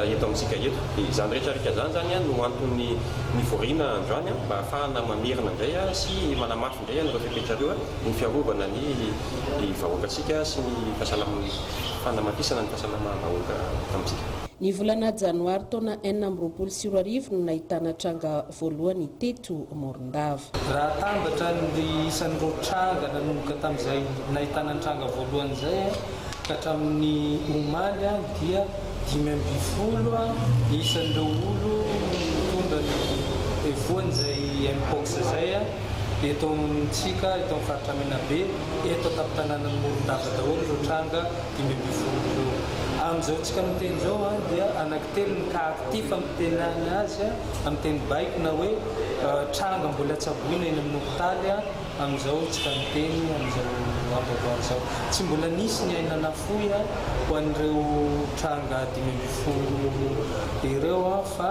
eto amintsika eto. Dia izany rehetra rehetra izany izany no antony nivoriana androany mba ahafahana mamerina indray sy manamafy indray an'ireo fepetra ireo ny fiarovana ny vahoakantsika sy ny fahasalamana. Fanamafisana ny fahasalamam-bahoaka eto amintsika. Ny volana janoary taona 2026 no nahitana tranga voalohany teto Morondava. Raha atambatra ny isan'ireo tranga nanomboka tamin'izay nahitana ny tranga voalohany izay ka hatramin'ny omaly dia 15 ny isan'ireo olo mitondra ny voan'izay Mpox izay eto amintsika eto amin'ny faritra Menabe. Eto an-tampon-tanànan'i Morondava daholo ireo tranga 15 ireo. Amin'izao tsika miteny izao dia anankitelo ny cas actif amin'ny tenany azy amin'ny teny baiko na hoe tranga mbola tsaboina eny amin'ny hopitaly amin'izao tsika miteny amin'izao andro androany izao. Tsy mbola nisy ny aina nafoy ho an'ireo tranga 15 ireo fa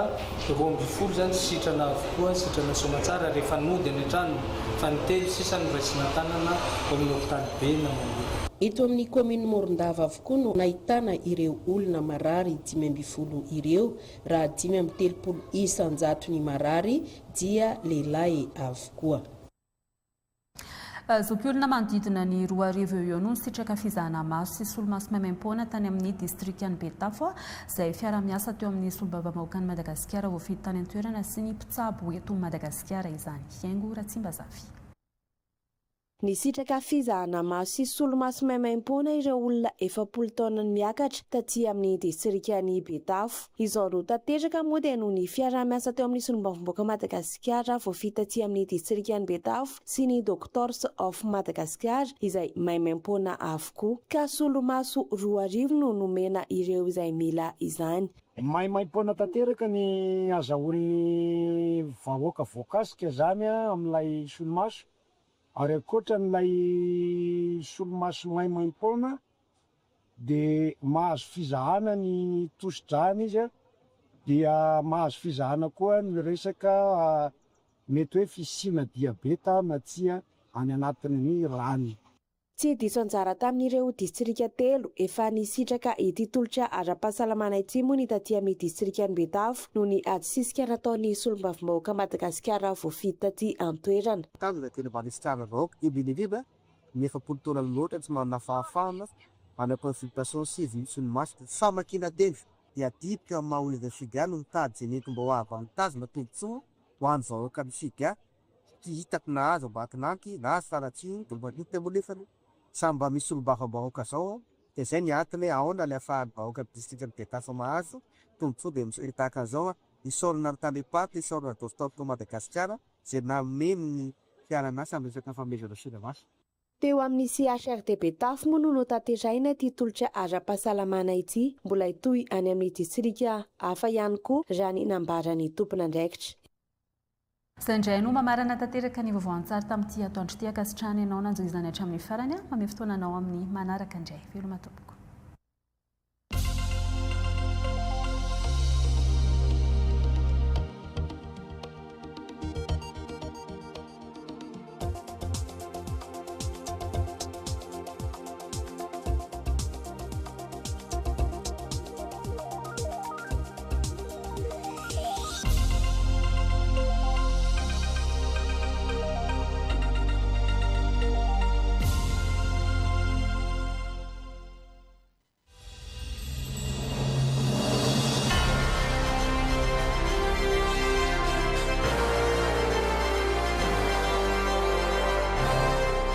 12 izany sitrana avokoa, sitrana soamatsara rehefa nody any an-tranony. Fa ny telo sisa no raisina an-tanana ao amin'ny hopitaly be Namangoa. Eto amin'ny kaominina Morondava avokoa no nahitana ireo olona marary 15 ireo, raha 35 isan-jaton'ny marary dia lehilahy avokoa. Zokiolona manodidina ny 2000 eo ho eo no nisitraka fizahana maso sy solomaso maimaimpoana tany amin'ny distrikan'i Betafo, izay fiaraha-miasa teo amin'ny Solombavambahoakan'i Madagasikara voafidy tany an-toerana sy ny mpitsabo eto Madagasikara izany. Haingo Ratsimbazafy. Nisitraka fizahana maso sy solomaso maimaimpoana ireo olona 40 taona miakatra taty amin'ny distrikan'i Betafo. Izao no tanteraka moa dia noho ny fiaraha-miasa teo amin'ny Solombavambahoaka Madagasikara voafidy taty amin'ny distrikan'i Betafo sy ny Doctors of Madagascar izay maimaimpoana avokoa. Ka solomaso 2000 no nomena ireo izay mila izany. Maimaimpoana tanteraka ny azahoan'ny vahoaka voakasika izany amin'ilay solomaso ary ankoatran'ilay solomaso maimaimpoana dia mahazo fizahana ny tosi-drany izy dia mahazo fizahana koa ny resaka mety hoe fisiana diabeta na tsia any anatin'ny rany. Tsy diso anjara tamin'ireo distrika telo efa nisitraka ity tolotra ara-pahasalamana ity moa ny taty amin'ny distrikan'i Betafo noho ny ady sisika nataon'ny solombavambahoaka Madagasikara voafidy taty an-toerana. Tanjona dia ny mba hisitrahana vahoaka indrindra indrindra ny 40 taona mihoatra tsy manana fahafahana Manao consultation sy vy sy ny masque. Famakiana teny dia adidiko amin'ny maha olona FIGA no mitady izay mety mba ho avantage na tombotsoa ho an'ny vahoakan'ny FIGA satria hitako nahazo Ambatolampy, nahazo Faratsiho dia mba niditra moa nefany samy mba misy solombavambahoaka zao dia zay ny antony hoe aona le afahan'ny vahoakan'ny distrikan'i Betafo mahazo tombotsoa dia misy tahaka an'izao isaorana ny tale-paritra isaorana Dostop Madagasikara izay nanome ny fiaran'asa amin'ny resaka fanomezana solomaso. Teo amin'ny CHRD Betafo moa no notanterahina ity tolotra ara-pahasalamana ity. Mbola hitohy any amin'ny distrika hafa ihany koa raha ny nambaran'ny tompon'andraikitra. Izay indray no mamarana tanteraka ny vaovao an-tsary tamin'ity atoandro ity. Ankasitrahana ianao nanjo izany hatramin'ny farany. Mamehy fotoana anao amin'ny manaraka indray. Veloma tompoko.